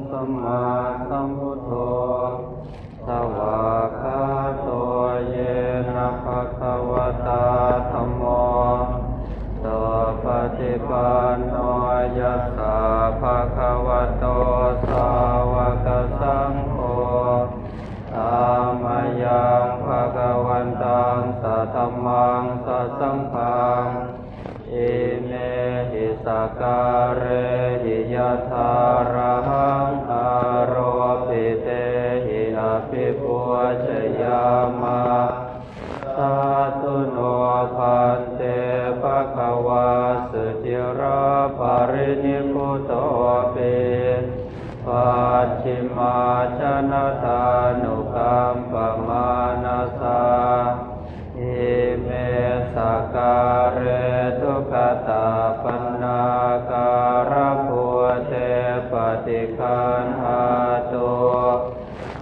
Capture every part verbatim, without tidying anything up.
sammāsambuddho. Svākkhāto yena bhagavatā dhammo, supaṭipanno yassa bhagavato sāvakasaṅgho, tammayaṃ bhagavantaṃ sadhammaṃ sasaṅghaṃ, imehi sakkārehi yathārahaṃ āropitehi abhipūjayāma. Sādhu no bhante bhagavā suciraparinibbutopi, pacchimājanatānukampamānasā, ime sakkāre duggatapaṇṇākārabhūte paṭiggaṇhātu,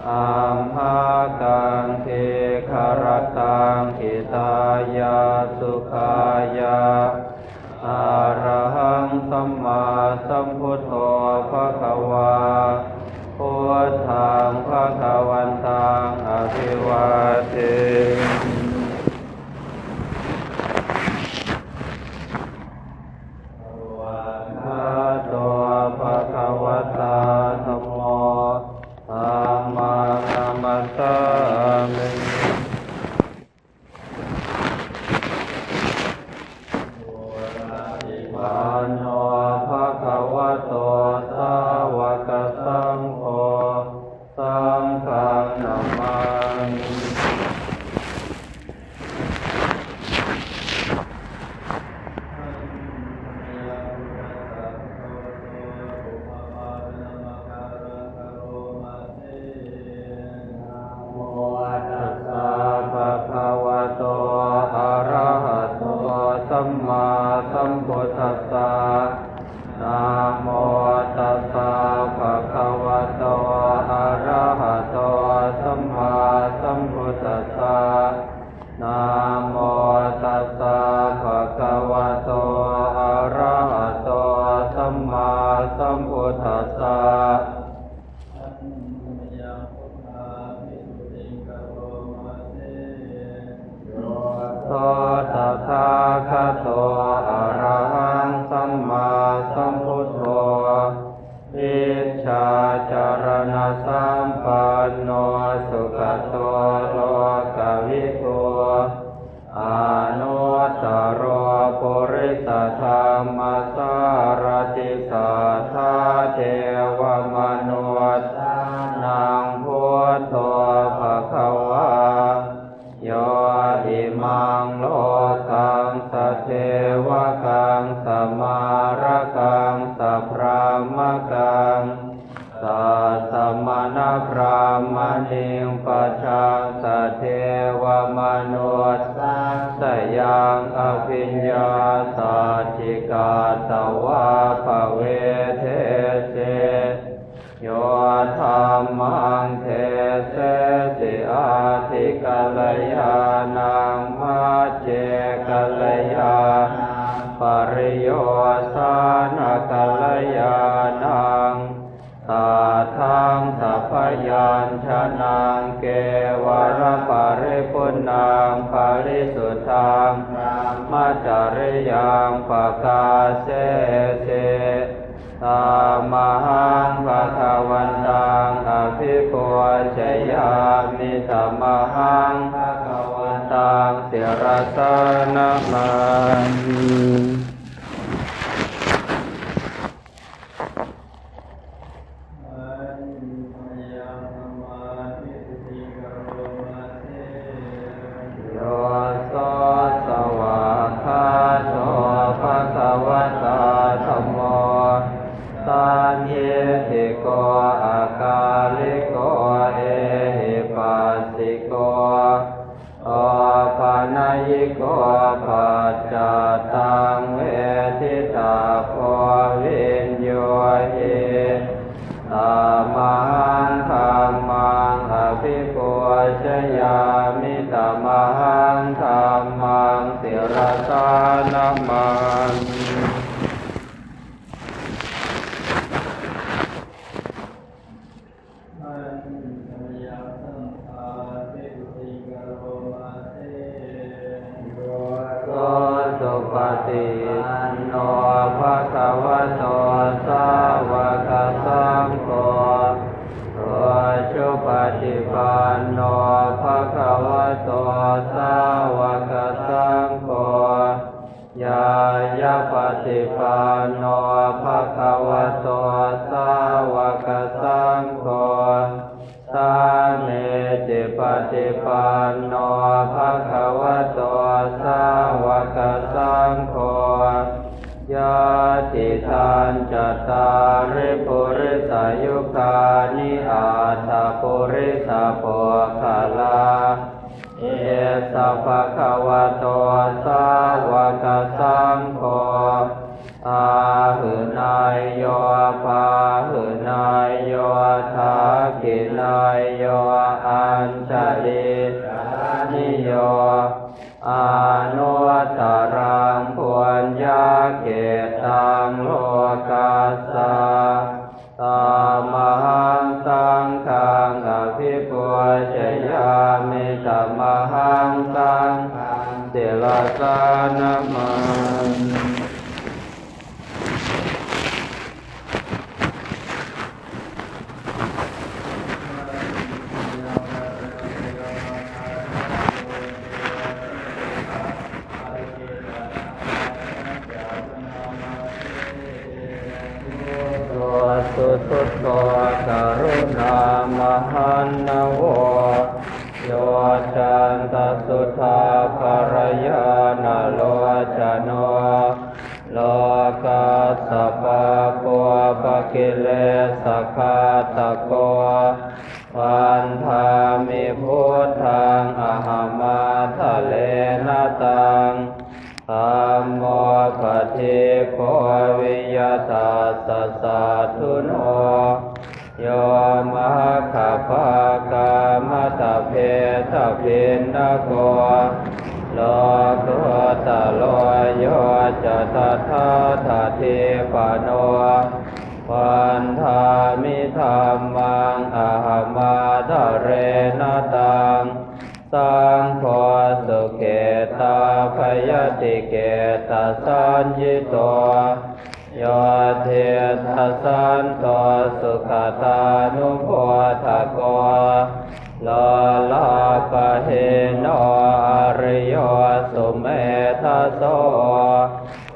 amhākaṃ dīgharattaṃ hitāya sukhāya. Arahaṃ sammāsambuddho bhagavā, buddhaṃ bhagavantaṃ abhivādemi. Svākkhāto bhagavatā dhammo, dhammaṃ namassāmi. Supaṭipanno bhagavato sāvakasaṅgho, saṅghaṃ namāmi. Namo tassa bhagavato arahato sammāsambuddhassa. Namo tassa bhagavato arahato sammāsambuddhassa. Namo tassa bhagavato arahato sammāsambuddhassa. Yo tathāgato arahaṃ sammāsambuddho, vijjācaraṇasampanno sugato lokavidū, anuttaro purisadammasārathi satthā devamanussānaṃ buddho bhagavā. Yo imaṃ lokaṃ sadevakaṃ samārakaṃ sabrahmakaṃ sassamaṇabrāhmaṇiṃ pajaṃ sadevamanussānaṃ sayaṃ abhiññā sacchikatvā pavedesi. Yo dhammaṃ desesi atthi kalyāṇaṃ, majjhe kalyāṇaṃ, pariyosāna kalyāṇaṃ, tatthaṃ sabyañjanaṃ kevalaparipuṇṇaṃ parisuddhaṃ brahmacariyaṃ pakāsesi. Tamahaṃ bhagavantaṃ abhipūjayāmi, tamahaṃ bhagavantaṃ sirasā namāmi. Yo so svākkhāto bhagavatā dhammo, sandiṭṭhiko akāliko ehipassiko, opanayiko paccattaṃ veditabbo viññūhi. Tamahaṃ dhammaṃ abhipūjayāmi, tamahaṃ dhammaṃ sirasā namāmi. Yo supaṭipanno bhagavato sāvakasaṅgho, ujupaṭipanno bhagavato sāvakasaṅgho, ñāyapaṭipanno bhagavato sāvakasaṅgho, sāmīcipaṭipanno bhagavato sāvakasaṅgho, yadidaṃ cattāri purisayugāni aṭṭha purisapuggalā, esa bhagavato sāvakasaṅgho, āhuneyyo pāhuneyyo dakkhiṇeyyo añjalikaraṇīyo, anuttaraṃ puññakkhettaṃ lokassā. Tamahaṃ saṅghaṃ abhipūjayāmi, tamahaṃ saṅghaṃ sirasā namāmi. Buddho susuddho karuṇāmahaṇṇavo, yoccantasuddhābharañāṇalocano, lokassa pāpūpakilesaghātako, vandāmi buddhaṃ ahaṃ ādarena taṃ. Dhammo paṭibbho viññātassa saddhuno, yo maggapākamatabbhetabhinnako, lokuttaro yo ca tathāgatipano, vandāmi dhammaṃ ahaṃ ādarena taṃ. Saṅgho sukhetabbhayatikketasaññito, yo diṭṭhasanto sugatānubodhako, lolápahīno ariyo sumedhaso,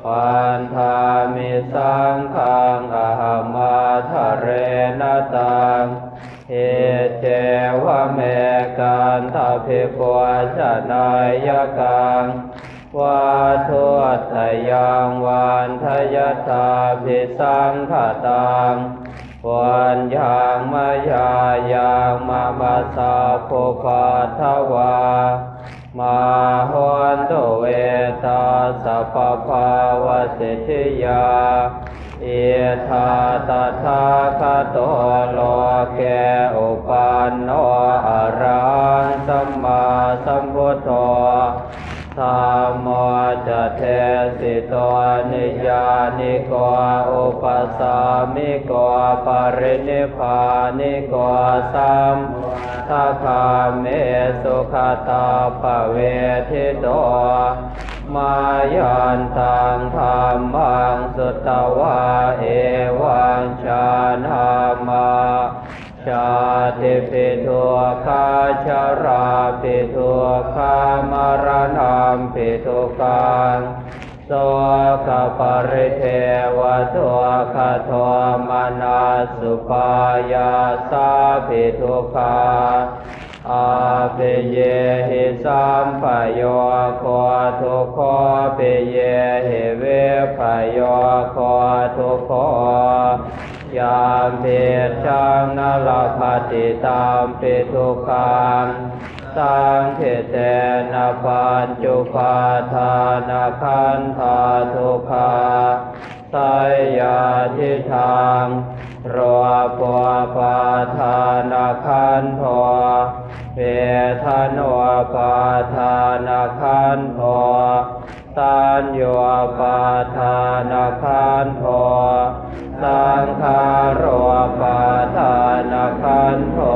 vandāmi saṅghaṃ ahaṃ ādarena taṃ. Iccevamekantabhipūjanāyakaṃ, vatthuttayaṃ vandayatābhisaṅkhataṃ, puññaṃ mayā yaṃ mama sabbupaddavā, mā hontu ve tassa pabhāvasiddhiyā. Idha tathāgato loke uppanno arahaṃ sammāsambuddho, dhammo ca desito niyyāniko upasāmiko parinibbāniko sambodhagāmī sugatappavedito. Mayantaṃ dhammaṃ sutvā evaṃ jānāma, jātipi dukkhā jarāpi dukkhā maraṇampi dukkhaṃ, sokaparidevadukkhadomanassupāyāsāpi dukkhā, appiyehi sampayogo dukkho, piyehi vippayogo dukkho, yampicchaṃ na labhati tampi dukkhaṃ, saṅkhittena pañcupādānakkhandhā dukkhā, seyyathidaṃ: rūpūpādānakkhandho, vedanūpādānakkhandho, saññūpādānakkhandho, saṅkhārūpādānakkhandho,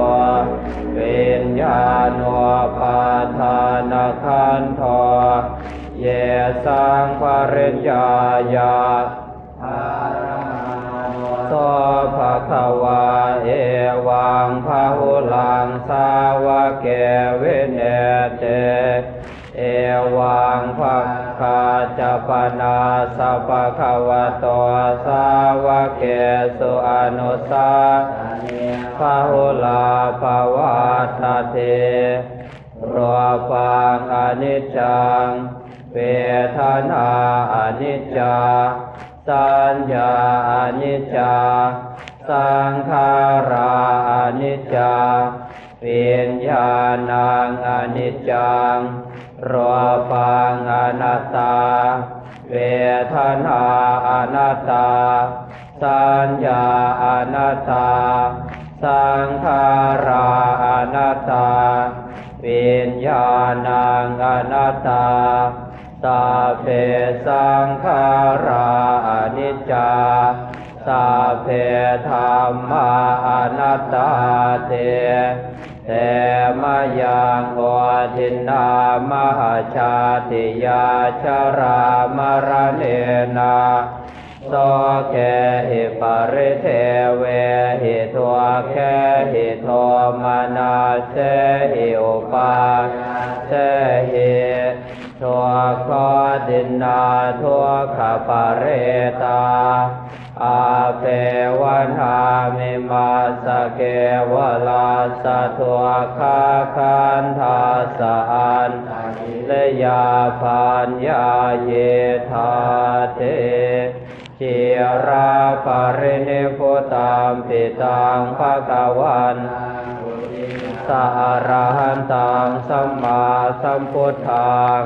viññā saṃ pariññāya. So bhagavā evaṃ bahulaṃ sāvake vinete, evaṃ bhagā ca pana sa bhagavato sāvakesu anusāsanena bahulā pavattati. Rūpaṃ aniccaṃ, vedanā aniccā, saññā aniccā, saṅkhārā aniccā, viññāṇaṃ aniccaṃ. Rūpaṃ anattā, vedanā anattā, saññā anattā, saṅkhārā anattā, viññāṇaṃ anattā. Sabbe saṅkhārā aniccā, sabbe dhammā anattāti. Te mayaṃ otiṇṇā mahajātiyā jarāmaraṇena sokehi paridevehi dukkhehi domanassehi upāyāsehi. Dukkhotiṇṇā dukkhaparetā appevanā vimassa kevalassa dukkhakkhandhassa antakiriyā paññāyitthāti. Chiraparinibbutampi taṃ bhagavantaṃ buddhista arahantaṃ sammāsambuddhaṃ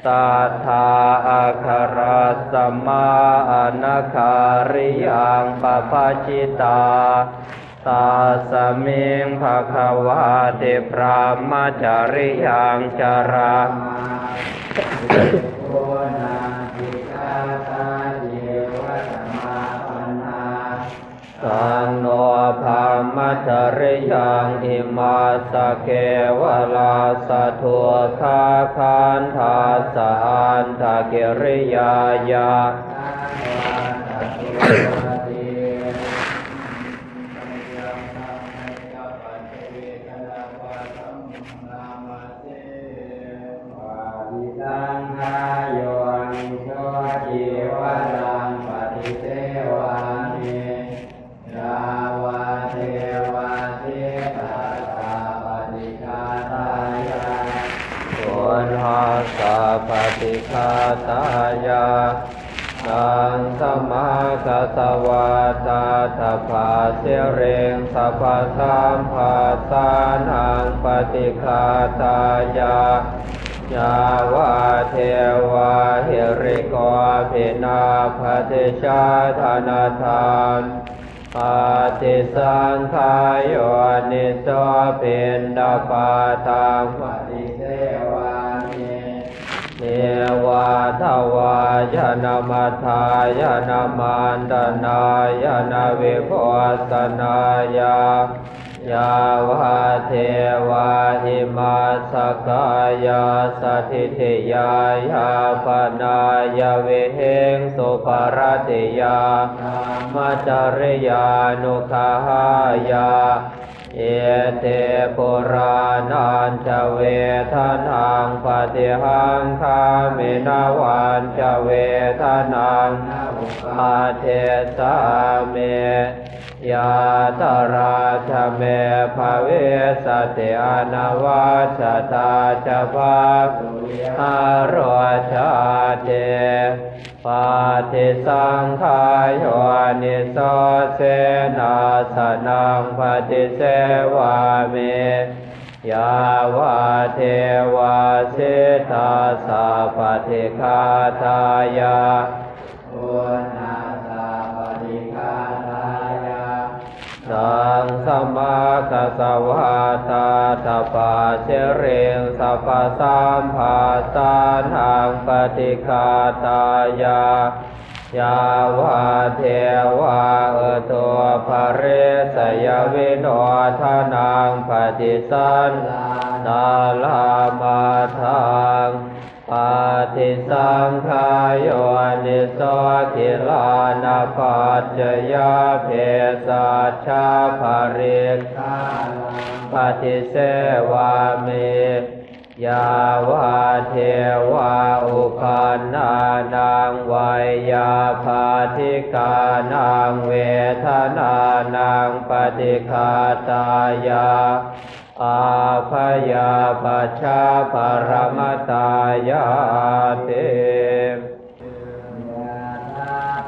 satthā āgaramha anāgariyaṃ pabbajitā. Tasmiṃ bhagavā ti brahmacariyaṃ carāma taṃ no brahmacariyaṃ imassa kevalassa dukkhakkhandhassa antakiriyāya Paṭisaṅkhā yoniso cīvaraṃ paṭisevāmi yāvadeva sītassa paṭighātāya, uṇhassa paṭighātāya, taṃ samaggātvatthā tathāgataṃ bhāsiriṃ sabbasaṅghassānaṃ paṭighātāya, yāvadeva hirikopinapaṭicchādanatthaṃ paṭisaṅkhā yoniso piṇḍapātaṃ paṭisevāmi neva davāya na madāya na maṇḍanāya na vibhūsanāya, yāvadeva imassa kāyassa ṭhitiyā yāpanāya vihiṃsuparatiyā brahmacariyānuggahāya, iti purāṇañca vedanaṃ paṭihaṅkhāmi navañca vedanaṃ na uppādessāmi, yātrā ca me bhavissati anavajjatā ca phāsuvihāro cāti. Paṭisaṅkhā yoniso senāsanaṃ paṭisevāmi yāvadeva sītassa paṭighātāya, uṇhassa paṭighātāya, taṃ samaggātvatthā tathāgataṃ bhāsiriṃ sabbasaṅghassānaṃ paṭighātāya, yāvadeva utuparissayavinodanaṃ paṭisallānārāmatthaṃ Paṭisaṅkhā yoniso gilānapaccayabhesajjaparikkhāraṃ paṭisevāmi. Yāvadeva uppannānaṃ veyyābādhikānaṃ vedanānaṃ paṭighātāya, abyāpajjhaparamatāyāti.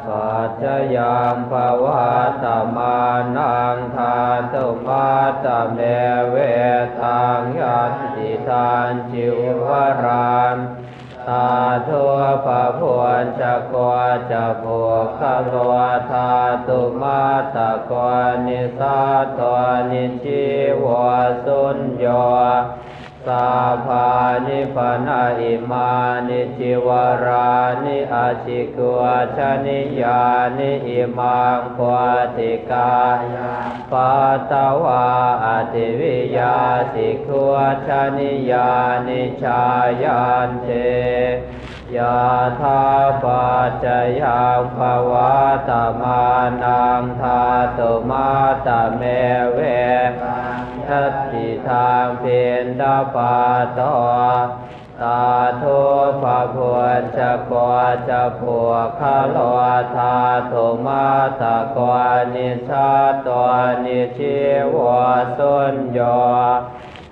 Paccayaṃ pavattamānaṃ dhātumattame vedaṃ yadidaṃ cīvaraṃ, tathūpabhuñjako ca puggalo dhātumattako nissatto nijjīvo suñño. Sabbāni pana imāni cīvarāni ajigucchanīyāni imaṃ phuṭikāyaṃ patvā ativiya jigucchanīyāni jāyanti. Yathāpaccayaṃ pavattamānaṃ dhātumattame vedaṃ yadidaṃ piṇḍapāto, tathūpabhuñjako ca puggalo dhātumattako nissatto nijjīvo suñño.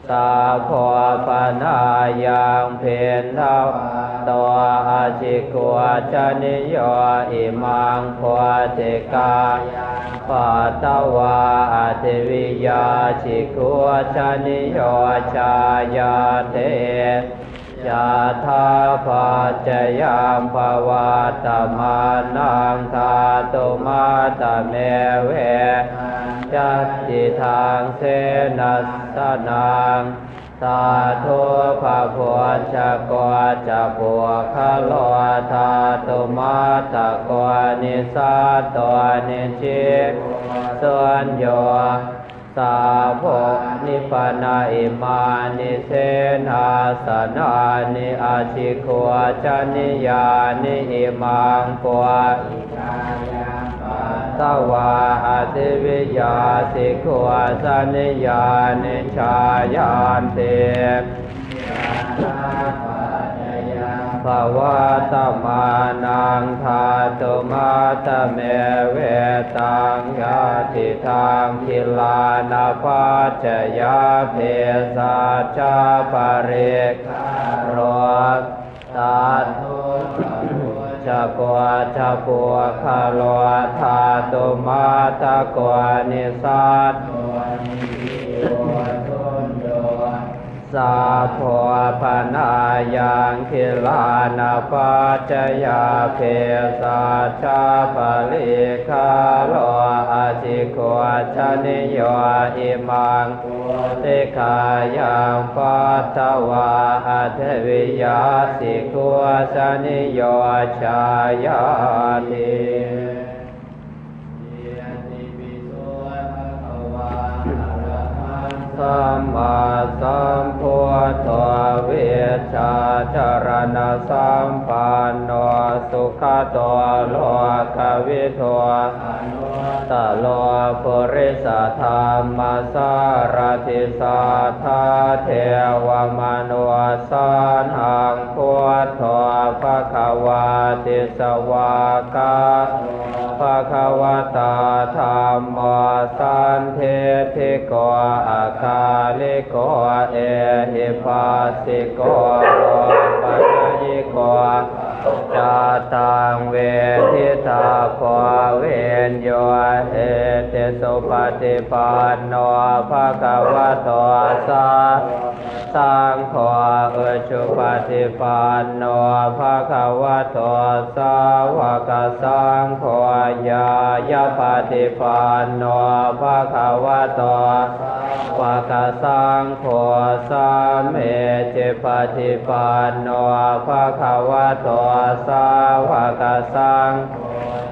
Sabbo panāyaṃ piṇḍapāto ajigucchanīyo imaṃ phuṭikāyaṃ patvā ativiya jigucchanīyo jāyanti. Yathāpaccayaṃ pavattamānaṃ dhātumattame vedaṃ yadidaṃ senāsanaṃ, tathūpabhuñjako ca puggalo dhātumattako nissatto nijjīvo suñño. Sabbāni pana imāni senāsanāni ajigucchanīyāni imaṃ phuṭikāyaṃ patvā ativiya jigucchanīyāni jāyanti. Pavattamānaṃ dhātumattame vedaṃ yadidaṃ gilānapaccayabhesajjaparikkhāro, tathūpabhuñjako ca puggalo dhātumattako nissatto nijjīvo suñño. Sabbo panāyaṃ gilānapaccayabhesajjaparikkhāro ajigucchanīyo imaṃ phuṭikāyaṃ patvā ativiya jigucchanīyo jāyanti. Sammāsambuddho vijjācaraṇasampanno sugato lokavidū anuttaro purisadammasārathi satthā devamanussānaṃ buddho bhagavāti. Svākkhāto bhagavatā dhammo sandiṭṭhiko akāliko ehipassiko opanayiko paccattaṃ veditabbo viññūhīti. Supaṭipanno bhagavato sā saṅgho, ujupaṭipanno bhagavato sāvakasaṅgho, ñāyapaṭipanno bhagavato sāvakasaṅgho, sāmīcipaṭipanno bhagavato sāvakasaṅgho,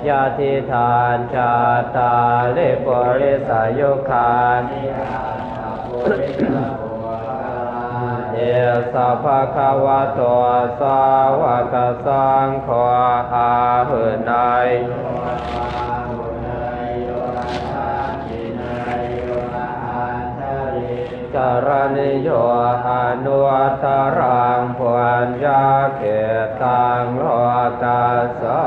yadidaṃ cattāri purisayugāni aṭṭha purisapuggalā, Esa bhagavato sāvakasaṅgho āhuneyyo karaṇīyo anuttaraṃ puññakkhettaṃ lokassāti.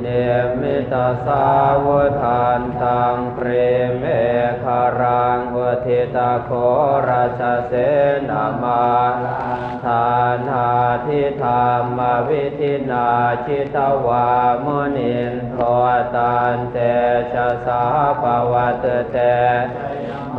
Nimmitasāvudhantaṃ grīmekhalaṃ uditaghorasasenamāraṃ dānādidhammavidhinā jitavā munindo tantejasā bhavatu te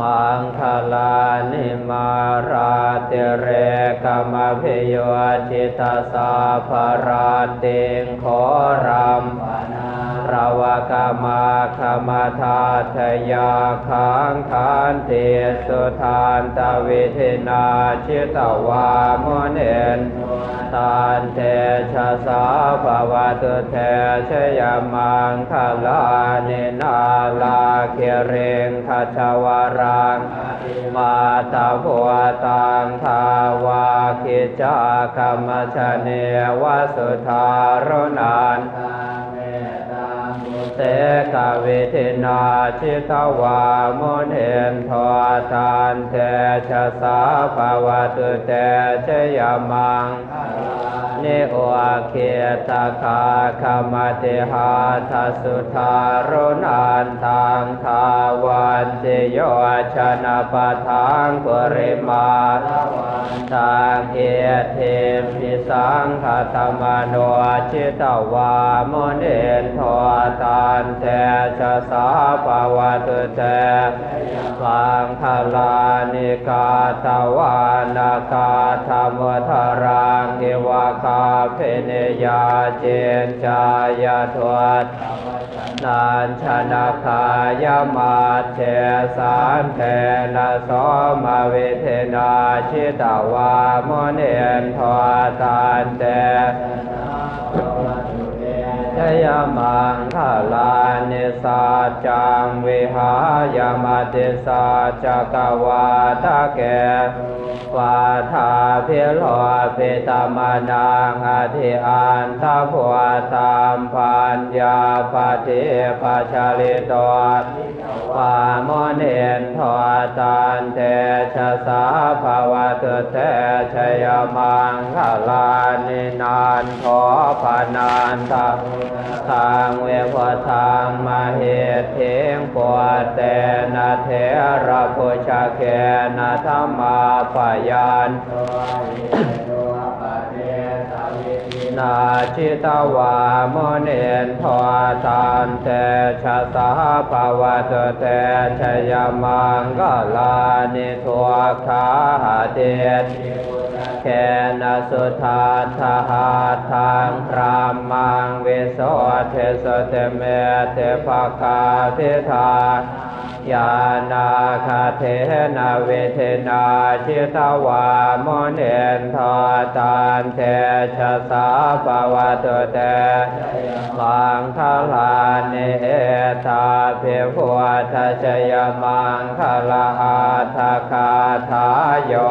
jayamaṅgalāni. Mārātirekamabhiyujjhitasabbarattiṃ ghorampanāḷavakamakkhamathaddhayakkhaṃ khantīsudantavidhinā jitavā munindo tantejasā bhavatu te jayamaṅgalāni. Nāḷāgiriṃ gajavaraṃ atimattabhūtaṃ dāvaggicakkamasanīva sudāruṇantaṃ mettambusekavidhinā jitavā munindo tantejasā bhavatu te jayamaṅ Ukkhittakhaggamatihatthasudāruṇantaṃ dhāvantiyojanapathaṅgulimālavantaṃ iddhībhisaṅkhatamano jitavā munindo tantejasā bhavatu te maṅgalāni. Katvāna kaṭṭhamudaraṃ iva gabbhinīyā ciñcāya duṭṭhavacanaṃ janakāyamajjhe santena somavidhinā jitavā munindo tante jayamaṅgalāni. Saccaṃ vihāya matisaccakavādaketuṃ vādābhiropitamanaṃ atiandhabhūtaṃ paññāpadīpajalito vā munindo tantejasā bhavatu te jayamaṅgalāni. Nandopanandabhujagaṃ vibudhaṃ mahiddhiṃ puttena therabhujagena damāpayanto iddhū nā jitavā munindo tantejasā bhavatu te jayamaṅgalāni. Duggāhadiṭṭhibhujagena sudaṭṭhahatthaṃ brahmaṃ visuddhijutimiddhibakābhidhā ñāṇāgadena vidhinā jitavā munindo tantejasā bhavatu te maṅgalāni. Etāpi buddhajayamaṅgalaaṭṭhagāthā yo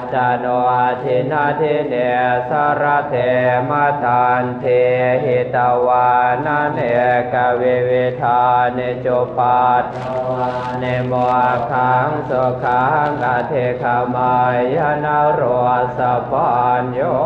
vācano dinadine sarate matandī hitvānanekavividhāni cupaddavāni mokkhaṃ sukhaṃ adhigameyya naro sapañño.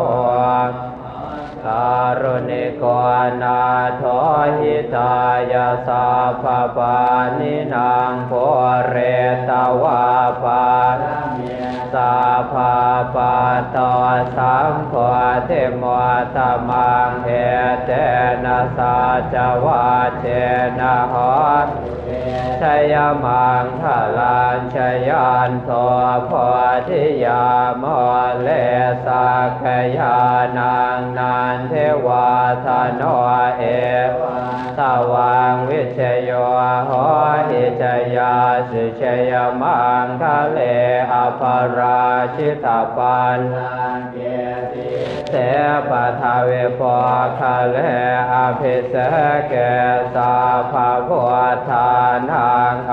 Mahākāruṇiko nātho hitāya sabbapāṇinaṃ pūretvā pāramī sabbā patto sambodhimuttamaṃ etena saccavajjena hotu te jayamaṅgalaṃ. Jayanto bodhiyā mūle sakyānaṃ nandivaḍḍhano evaṃ tvaṃ vijayo hohi jayassu jayamaṅgale aparājitapallaṅke sīse paṭhavipokkhare abhiseke sabbabuddhānaṃ a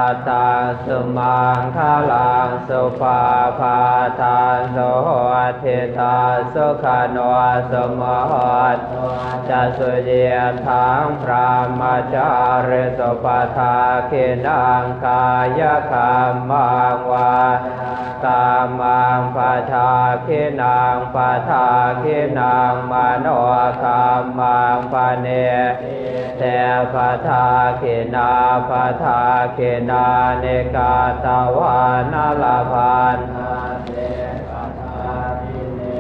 Taṃ sumaṅgalaṃ supabhātaṃ suhuṭṭhitaṃ sukhaṇo sumuhutto ca suyiṭṭhaṃ brahmacārisu padakkhiṇaṃ kāyakammaṃ vā kammaṃ padakkhiṇaṃ padakkhiṇaṃ manokammaṃ paṇidhī te padakkhiṇā padakkhiṇāni katvāna labhantatthe padakkhiṇe.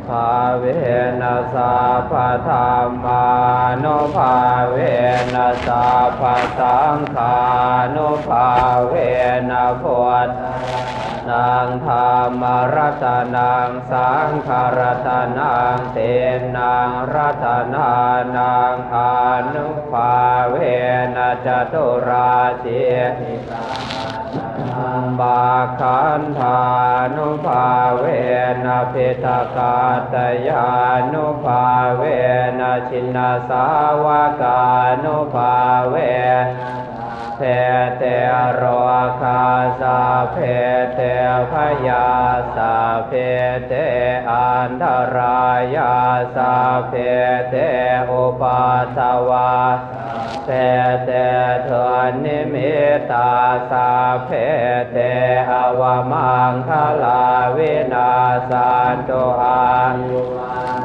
Bhāvena sabbadhammānubhāvena sabbasaṅghānubhāvena buddharatanaṃ dhammaratanaṃ saṅgharatanaṃ tiṇṇaṃ ratanānaṃ ānubhāvena caturāsīti sahassadhammakkhandhānubhāvena piṭakattayānubhāvena jinasāvakānubhāvena sabbe te rogā sabbe te bhayā sabbe te antarāyā sabbe te upaddavā sabbe te dunnimittā sabbe te avamaṅgalā vinassantu.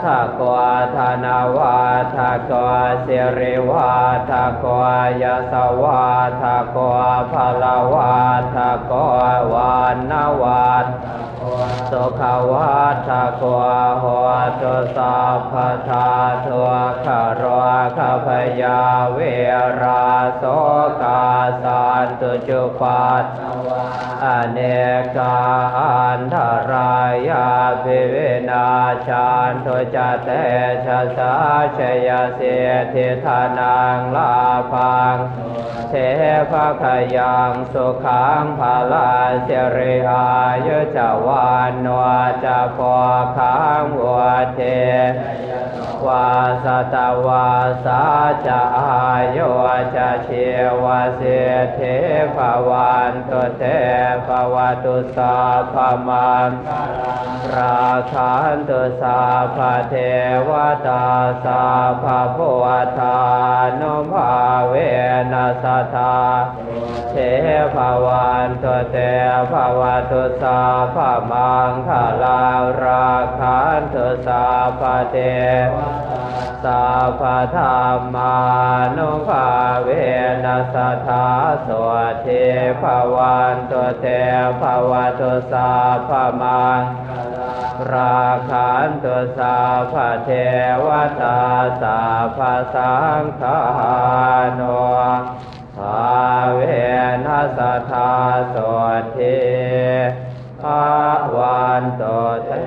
Āyuvaḍḍhako dhanavaḍḍhako sirivaḍḍhako yasavaḍḍhako balavaḍḍhako vaṇṇavaḍḍhako sukhavaḍḍhako hotu sabbadā. Dukkharogabhayā verā sokā sattu cupaddavā anekā antarāyāpi vinassantu ca tejasā. Jayasiddhi dhanaṃ lābhaṃ sotthi bhāgyaṃ sukhaṃ balaṃ siri āyu ca vaṇṇo ca bhogaṃ vuḍḍhī ca yasavā satavassā ca āyū ca jīvasiddhī bhavantu te. Bhavatu sabbamaṅgalaṃ rakkhantu sabbadevatā sabbabuddhānubhāvena sadā sotthī bhavantu te. Bhavatu sabbamaṅgalaṃ rakkhantu sabbadevatā sabbadhammānubhāvena sadā sotthī bhavantu te. Bhavatu sabbamaṅgalaṃ rakkhantu sabbadevatā sabbasaṅghānubhāvena sadā sotthī bhavantu te.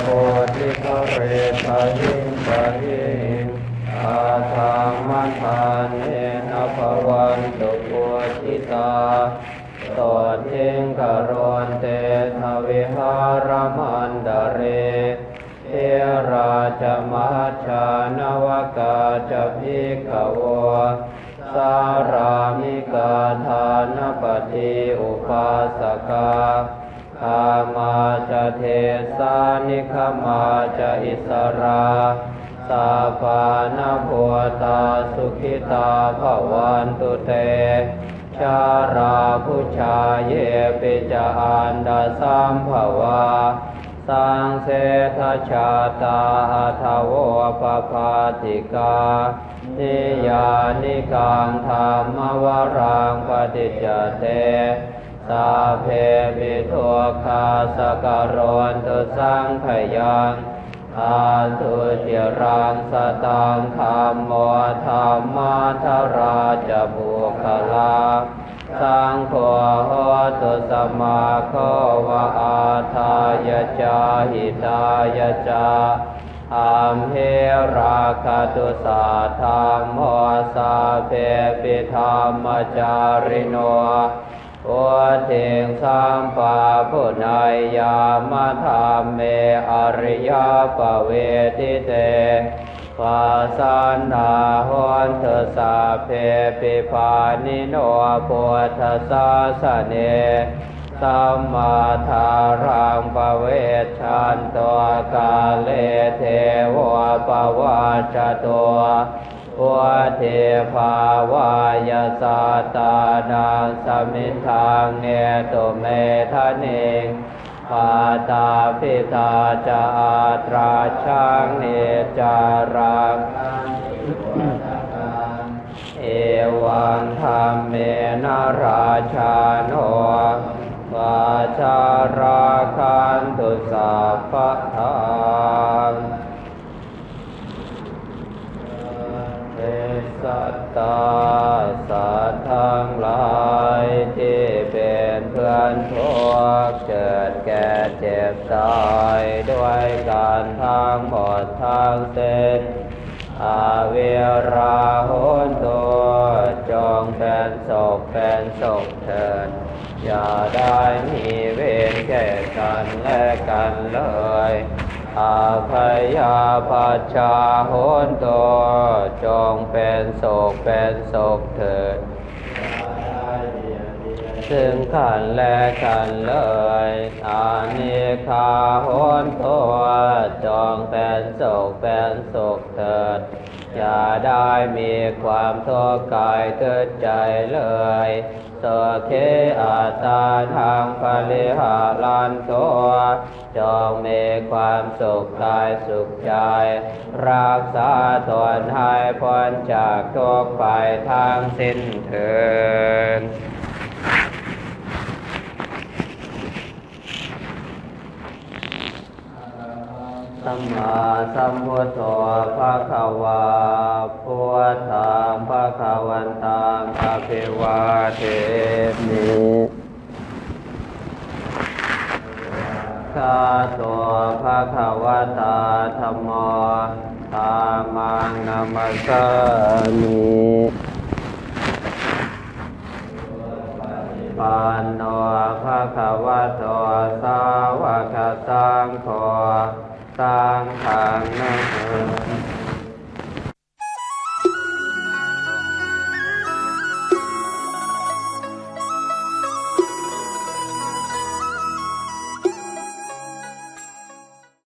Bodhighare tahiṃ tahiṃ, addhammadānena bhavantu pūjitā. Sotthiṃ karontedha vihāramaṇḍale, therā ca majjhā navakā ca bhikkhavo, sārāmikā dānapatī upāsakā, gāmā ca desā nigamā ca issarā, sappāṇabhūtā sukhitā bhavantu te. Jalābujā yepi ca aṇḍasambhavā, saṃsedajātā athavopapātikā, niyyānikaṃ dhammavaraṃ paṭicca te, sabbepi dukkhassa karontu saṅkhayaṃ. Āsuciraṃ sataṃ dhammo, dhammaddharā ca puggalā, saṅgho hotu samaggo va, atthāya ca hitāya ca. Amhe rakkhatu saddhammo, sabbepi dhammacārino, Vuḍḍhiṃ sampāpuṇeyyāma dhamme ariyappavedite. Pasannā hontu sabbepi pāṇino buddhasāsane. Sammā dhāraṃ pavecchanto kāle devo pavajjato. Vuḍḍhibhāvāya sattānaṃ samiddhaṃ netu medaniṃ. Mātā pitā ca atrajaṃ niccaṃ rakkhanti puttakaṃ. Evaṃ dhammena rājāno pajaṃ rakkhantu sabbadā. สัตว์ทั้งหลายที่เป็นเพื่อนทุกข์เกิดแก่เจ็บตายด้วยกันทั้งหมดทั้งสิ้น averā hontu จงเป็นสุขเป็นสุขเถิด อย่าได้มีเวรแก่กันและกันเลย abyāpajjhā hontu จงเป็นสุขเป็นสุขเถิด ซึ่งกันและกันเลย anīghā hontu จงเป็นสุขเป็นสุขเถิด อย่าได้มีความทุกข์กายทุกข์ใจเลย sukhī attānaṃ pariharantu จงมีความสุขกายสุขใจ รักษาตนให้พ้นจากทุกข์ภัยทั้งสิ้นเถิด Sammāsambuddho bhagavā, buddhaṃ bhagavantaṃ abhivādemi. Svākkhāto bhagavatā dhammo, dhammaṃ namassāmi. Supaṭipanno bhagavato sāvakasaṅgho, saṅghaṃ namāmi.